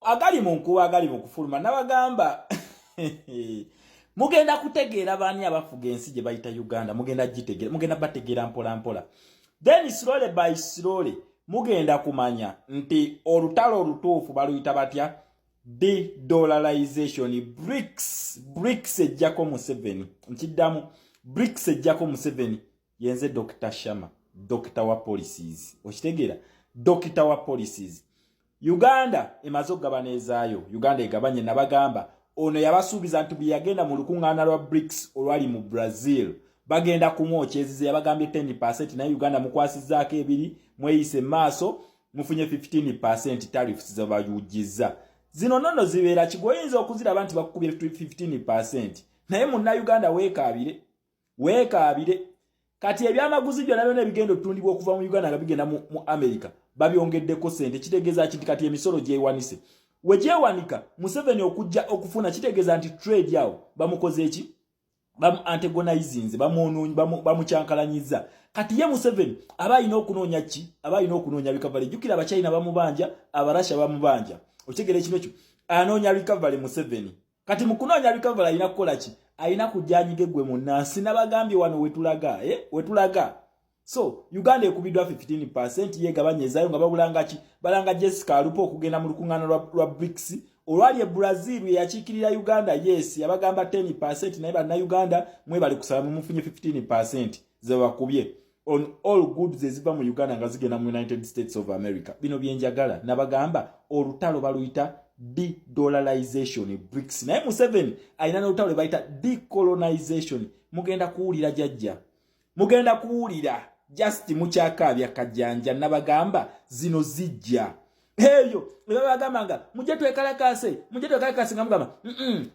Agali mu nkuba, agali mu kufuluma, nabagamba mugenda kutegeera baani abafuga ensi gye bayita Uganda. Mugenda gitegeera, mugenda bategeera mpola mpola, then slowly by slowly mugenda kumanya nti olutalo olutuufu baluyita batya? De-dollarization. BRICS, BRICS ejjako Museveni. Nkiddamu, BRICS ejjako Museveni. Yenze Dr Shama, Dr wa policies. Okitegeera? Dr wa policies. Uganda emaze okugabana ezaayo. Uganda egabanye. Nabagamba ono yabasuubiza nti bwe yagenda mu lukuŋŋaana lwa BRICS olwali mu Brazil, bagenda kumwokyeziza. Yabagambye 10, naye Uganda mukwasizzaako ebiri, mweyise maaso, mufunye 15 tariffs zebayujizza. Zino nono zibeera kigwe, oyinza okuziraba nti bakukubye 15, naye Munnayuganda weekaabire, weekaabire. Kati ebyamaguzi byonna byonna ebigenda otundibwa okuva mu Uganda nga bigenda mu America babyongeddeko sente. Kitegeeza ki? Nti kati emisolo gyewanise. We gyewanika, Museveni okujja okufuna, kitegeeza nti trade awo bamukoze eki? Bamu antagonizinze, bamukyankalanyiza. Kati ye Museveni aba alina okunoonya ki? Aba alina okunoonya recovery. Jjukira Abachina bamubanja, Abarasha bamubanja. Okitegeera ekino? Ekyo anoonya recovery Museveni. Kati mu kunoonya recovery alina kukola ki? Alina kujjanyiga eggwe munnansi. Nabagambye wano wetulaga, eh? Wetulaga. So Uganda ekubiddwa 15, yegabanya ezaayo nga babulanga ki? Balanga Jessica Alupo okugenda mu lukuŋŋaana lwa BRICS olwali e Brazil, yeyakiikirira Uganda. Yes, yabagamba 10, naye Bannayuganda mwebali kusaba, mumufunye 15 zebakubye on all goods eziva mu Uganda nga zigenda mu United States of America. Bino byenjagala. Nabagamba olutalo baluyita de-dollarization, BRICS, naye Museveni alina n'olutalo lwe bayita decolonization. Mugenda kuwulira jajja, mugenda kuwulira. Just mukyakaabya kajjanja. Nabagamba zino zijja. Eyo ebabagamba nga mujje twekalakase, mujje twekalakase, nga mugamba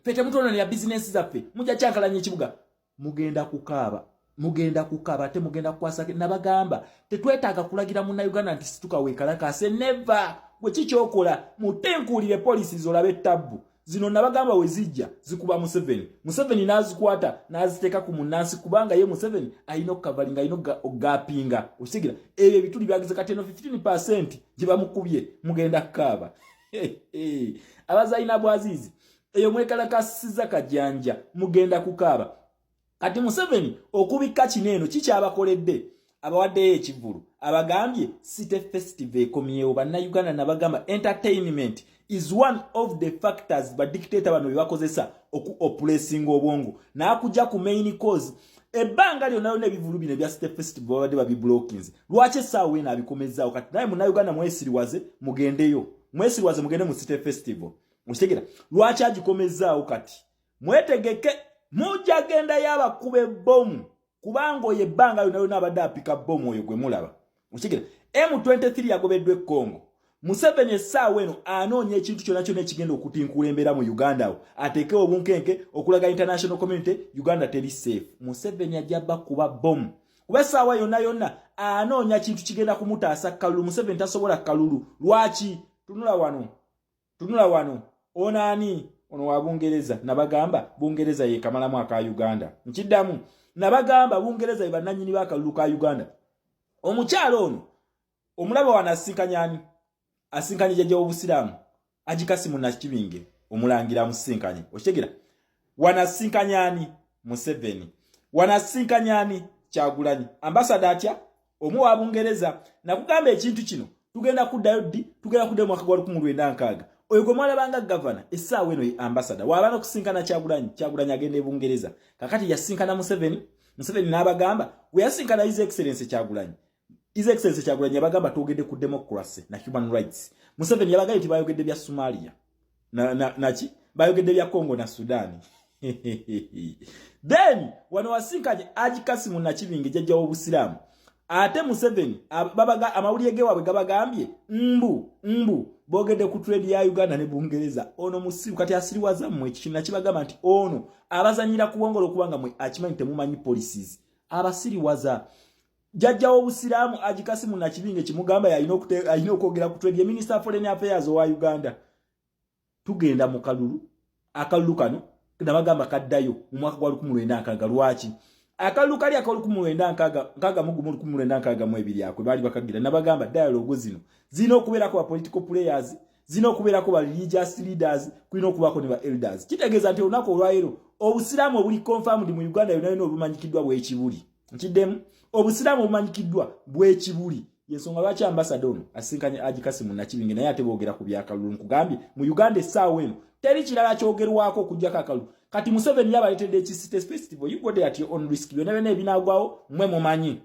fe temutononera bizinensi zaffe, mujja kyankalanya ekibuga. Mugenda kukaaba, mugenda kukaaba, ate mugenda kukwasa. Nabagamba tetwetaaga kulagira Munnayuganda nti situka weekalakase. Never. Gwe kikyokola, mutenkuulire policies olabe tabbu zino. Nabagamba we zijja zikuba Museveni. Museveni n'azikwata n'aziteeka ku munnansi, kubanga ye Museveni alina okukavalinga, alina okugapinga. Okitegera? Ebyo ebituli byagize. Kati eno 15 gye bamukubye, mugenda kukaaba. Abazalina bwaziizi eyo mwekalakasiza kajanja, mugenda kukaaba. Kati Museveni okubikka kino eno kikyabakoledde, abawaddeyo ekivulu, abagambye City Festival ekomyewo. Bannayuganda, nabagamba entertainment is one of the factors badictator bano bebakozesa oku oppressinga obwongo n'akujja ku main cause. Ebbanga lyonna lyonna ebivulu bino ebya City Festival babadde babiblockinze. Lwaki essaawa eno abikomezaawo? Kati naye Munnayuganda mwesiriwaze, mugendeyo, mwesiriwaze, mugende mu City Festival. Okitegera lwaki agikomezaawo? Kati mwetegeke, mujja gendayo abakuba ebbomu, kubanga oyo ebbanga lyonna lyonna abadde apika bbomu oyo gwe mulaba. Okitegera? M23 yagobeddwa e Congo. Museveni essaawa eno anoonya ekintu kyonna kyonna ekigenda okutinkuula embeera mu Uganda awo ateekewo obunkenke okulaga international community Uganda teri safe. Museveni ajja bakuba bbomu, kuba essaawa yonna yonna anoonya kintu kigenda kumutaasa kalulu. Museveni tasobola kalulu. Lwaki? Tunula wano, tunula wano. Ono ani? Ono wa Bungereza. Nabagamba Bungereza yekamalamu aka Uganda. Nkiddamu, nabagamba Bungereza ye bannannyini b'akalulu ka Uganda. Omukyalo ono omulaba wano asinkanye ani? Asinkanye jjajja w'Obusiraamu Haji Kasimu Nakibinge, omulangira amusinkanye. Okitegera? Wano asinkanye ani? Museveni. Wano asinkanye ani? Kyagulanyi. Ambasada atya omu wa Bungereza. Nakugamba ekintu kino tugenda kuddayo ddi? Tugenda kuddayo mwaka gwa 1960. Oyo gwe mwalabanga gavana, essaawa eno ye ambasada. Waaba nokusinkana Kyagulanyi, Kyagulanyi agenda e Bungereza. Kakati yasinkana Museveni. Museveni n'abagamba, we yasinkana His Excellence Kyagulanyi, His Excellence Kyagulanyi yabagamba twogedde ku democracy na human rights. Museveni yabagambye nti bayogedde bya Somalia naki, bayogedde bya Congo na Sudan. Then wano wasinkanye Haji Kasimu Nakibinge, jjajja w'Obusiraamu. Ate Museveni babaga amawulire ge waabwe gabagambye mbu boogedde ku trade ya Uganda ne Bungereza. Ono musiru, kati asiriwaza mmwe. Ekyo nakibagamba nti ono abazanyira ku bwongolo, okubanga mwe akimanyi temumanyi policies. Abasiriwaza. Jjajja w'Obusiraamu Haji Kasimu Nakibinge kimugamba alina okwogera ku trade ye Minister of Foreign Affairs owa Uganda. Tugenda mu kalulu. Akalulu kano nabagamba kaddayo mu mwaka gwa 1960. Lwaki akalulu kali aka 1961, 1962 akwe baali bakagira? Nabagamba dialogue zino zirina okubeerako ba political players, Zirina okubeerako ba religious leaders, kulina okubaako ne ba elders. Kitegeeza nti olunaku olwaleero obusiraamu obuli confirmed mu Uganda yonna yonna obumanyikiddwa bwekibuli. Nkiddemu, obusiraamu obumanyikiddwa bwekibuli. Yensonga lwaki ambasada ono asinkanye Haji Kasimu Nakibinge, naye ate boogera ku byakalulu. Nkugambye, mu Uganda essaawa eno teri kirala kyogerwako okugjako akalulu. Kati Museveni yabaleetedde ekisite festival. You go there at your own risk. Byonna byonna ebinaagwawo mwe mumanyi,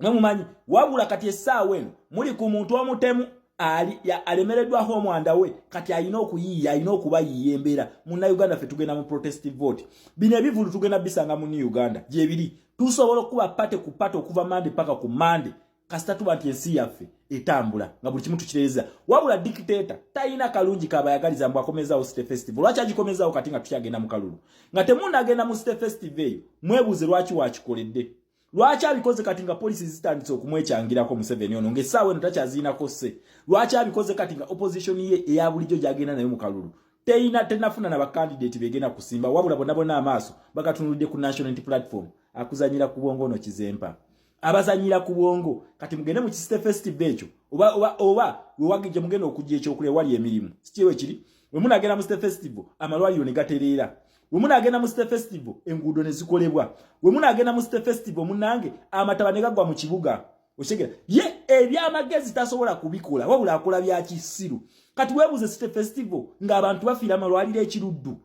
mwe mumanyi. Wabula kati essaawa eno muli ku muntu omutemu ali alemereddwa home and away. Kati alina okuyiiya, alina okubayiiya embeera. Munnayuganda, ffe tugenda mu protest vote. Bino ebivulu tugenda bisanga mu New Uganda gyebiri. Tusobola okuba party ku party okuva Mande paka ku Mande, kasita tuba nti ensi yaffe etambula nga buli kimu tukireza. Wabula dictator talina kalungi kabayagaliza mbu akomezaawo City Festival. Lwaki agikomezaawo kati nga tukyagenda mu kalulu, nga temunagenda mu City Festival eyo? Mwebuuze lwaki wakikoledde, lwaki abikoze kati nga policy zitandise okumwekyangirako. Museveni ono ng'essaawa eno takyaziinako sse. Lwaki abikoze kati nga opposition ye eya bulijjo gyagenda nayo mu kalulu teyina, tenafuna na bakandidate begenda kusimba, wabula bonna bonna amaaso bagatunulidde ku National Unity Platform? Akuzanyira ku bwongo ono Kizempa, abazanyira ku bwongo. Kati mugende mu Kisite Festival ekyo, oba oba oba wewagije mugenda okujja ekyokulya wali emirimu sikiwe kiri. We munagenda mu City Festival, amalwaliro ne gatereera. We munagenda mu City Festival, enguudo ne zikolebwa. We munagenda mu City Festival, munange, amataba ne gagwa mu kibuga. Okitegera? Ye ebyamagezi tasobola kubikola, wabula akola bya kisiru. Kati weebuze, City Festival ng'abantu bafiira amalwaliro ekiruddu,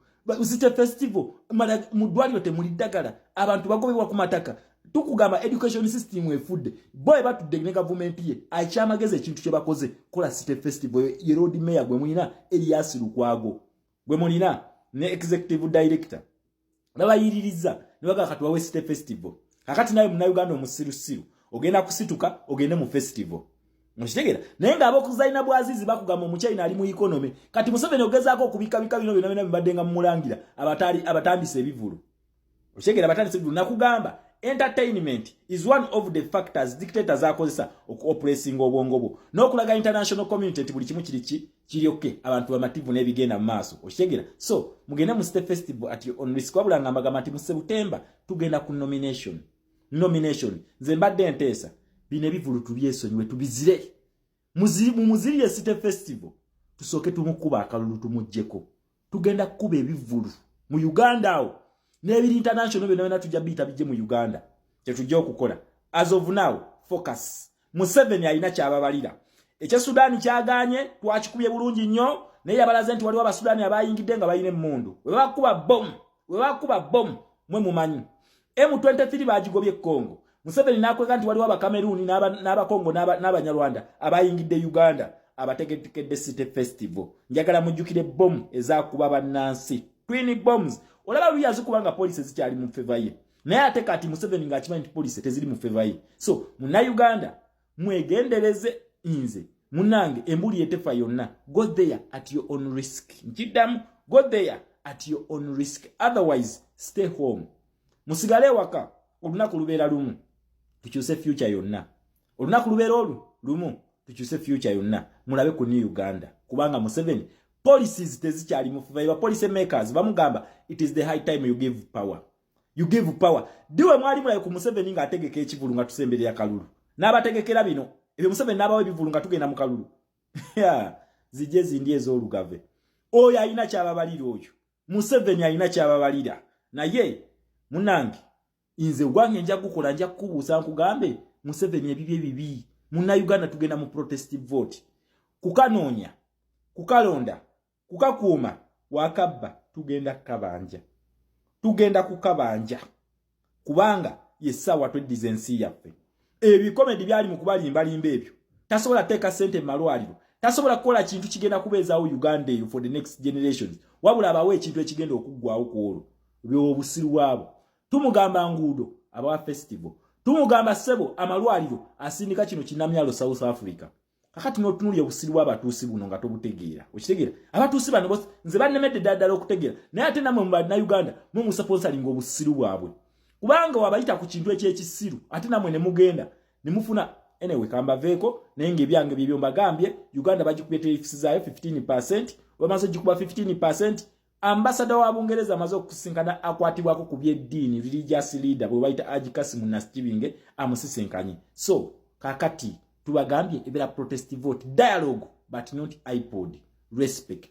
City Festival mu ddwaliro temuli ddagala, abantu bagobebwa ku mataka. Tukugamba education system efudde. Bo batudde ne gavumenti ye akyamagezi, ekintu kye bakoze kola City Festival. Ye Lord Mayor gwe mulina, Erias Lukwago gwe mulina ne executive director, babayiririza ne bagamba katubawe City Festival. Kakati nawe Munnayuganda omusirusiru ogenda kusituka ogende mu festival, okitegeera? Naye ng'ab'okuzalina bwazizi bakugamba omuchina ali mu economy. Kati Museveni ogezaako okubikabika bino byonna byonna bibadde nga mumulangira abatandise ebivulu, okitegeera? Abatandise ebivulu. Nakugamba, entertainment is one of the factors dictators akozesa okuoppressinga obwongo bwo n'okulaga international community nti buli kimu kiri ki kiri okay, abantu bamativu n'ebigenda mu maaso, okitegeera? So mugende mu City Festival at your own risk. Wabula nga mbagamba nti mu September tugenda ku nomination. Nomination, nze mbadde nteesa bino ebivulu tubyesonyiwe, tubizire mumuzirye City Festival, tusooke tumukuba akalulu tumuggyeko. Tugenda kukuba ebivulu mu Uganda awo n'ebiri international byonna byonna tujja biyita bijje mu Uganda. Kyetujja okukola. As of now, focus. Museveni alina kyababalira. Ekya Sudaani kyaganye, twakikubye bulungi nnyo, naye yabalaze nti waliwo Abasudaani abayingidde nga balina emmundu. We bakuba bomu, we bakuba bomu, mwe mumanyi M23 bagigobye Congo. Museveni n'akweka nti waliwo Abakameruuni n'Abakongo n'Abanyarwanda abayingidde Uganda, abategetekedde City Festival. Njagala mujjukire bomu ezakuba bannansi, twin bombs. Olaba luli yazikuba nga policy zikyali mu favor ye, naye ate kati Museveni ng'akimanyi nti policy teziri mu favor ye. So Munnayuganda, mwegendereze. Nze munnange, embuli etefa yonna. Go there at your own risk. Nkiddamu, go there at your own risk, otherwise stay home, musigale ewaka. Olunaku lubeera lumu tukyuse future yonna. Olunaku lubeera olu lumu tukyuse future yonna. Mulabe ku New Uganda, kubanga Museveni policies tezikyali mu favor. Policy makers bamugamba it is the high time you give power, you give power. Diwe mwali mulabe ku Museveni ng'ategeka ekivulu nga tusemberera kalulu, n'abategekera bino ebyo. Museveni n'abawo ebivulu nga tugenda mu kalulu. Zijje zindi ez'olugave. Oyo alina kyababalira, oyo Museveni alina kyababalira. Naye munange, nze gwange nja gukola, nja kukubuusa nkugambe Museveni ebibi ebibi. Munnayuganda, tugenda mu protest vote kukanoonya, kukalonda, kukakuuma. Wakabba tugenda kukabanja, tugenda kukabanja, kubanga yessaawa tweddiza ensi yaffe. Ebikomedi byali mu kubalimbalimba ebyo. Tasobola teeka ssente mu malwaliro, tasobola kukola kintu kigenda kubeezaawo Uganda eyo for the next generations, wabula abawo ekintu ekigenda okuggwawo ku olwo byobusiru bwabo. Tumugamba nguudo, abawa festival. Tumugamba ssebo amalwaliro, asindika kino kinamyalo South Africa. Kakati n'otunulya obusiru bw'abatuusi buno nga tobutegeera, okitegeera? Abatuusi bano nze bannemedde ddala ddala okutegeera. Naye ate nammwe mu Bannayuganda mwe musponsoringa obusiru bwabwe, kubanga wabayita ku kintu ekyekisiru, ate nammwe ne mugenda ne mufuna. Anyway, kambaveeko. Naye ngaebyange byebyo mbagambye. Uganda bagikubye tariffs zaayo 15, bamaze gikuba 15. Ambasada wa Bungereza amaze okusisinkana akwatibwako ku byeddiini, religious leader bwe bayita Haji Kasimu Nakibinge, amusisinkanye. So kakati tubagambye ebeera protest vote, dialogue but not ipod. Respect.